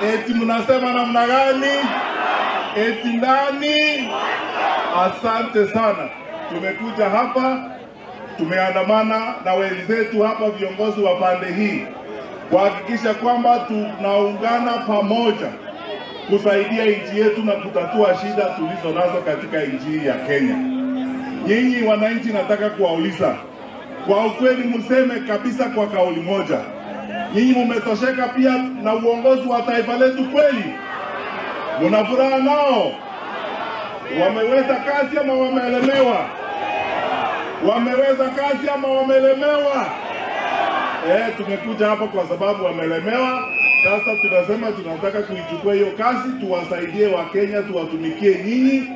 Eti mnasema namna gani? Eti ndani? Asante sana. Tumekuja hapa, tumeandamana na wenzetu hapa viongozi wa pande hii kuhakikisha kwamba tunaungana pamoja kusaidia nchi yetu na kutatua shida tulizo nazo katika nchi ya Kenya. Nyinyi wananchi, nataka kuwauliza kwa ukweli, mseme kabisa kwa kauli moja, nyinyi mmetosheka pia na uongozi wa taifa letu kweli? Mna furaha nao? Wameweza kazi ama wameelemewa? Wameweza kazi ama wameelemewa? Tumekuja hapa kwa sababu wamelemewa. Sasa tunasema tunataka kuichukua hiyo kazi, tuwasaidie Wakenya, tuwatumikie nyinyi,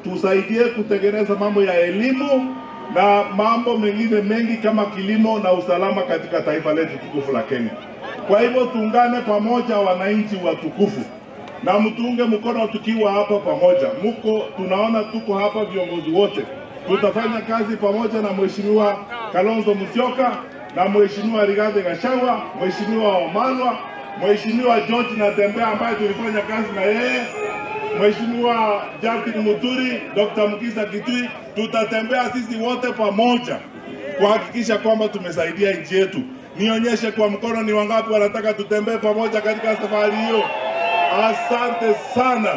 tusaidie kutengeneza mambo ya elimu na mambo mengine mengi kama kilimo na usalama katika taifa letu tukufu la Kenya. Kwa hivyo tuungane pamoja wananchi watukufu, na mtuunge mkono tukiwa hapa pamoja. Mko tunaona tuko hapa viongozi wote. Tutafanya kazi pamoja na Mheshimiwa Kalonzo Musyoka na Mheshimiwa Rigathi Gachagua, Mheshimiwa Wamalwa, Mheshimiwa George Natembeya ambaye tulifanya kazi na yeye, Mheshimiwa Justin Muturi, Dr. Mukisa Kitui. Tutatembea sisi wote pamoja kuhakikisha kwamba tumesaidia nchi yetu. Nionyeshe kwa mkono ni wangapi wanataka tutembee pamoja katika safari hiyo. Asante sana.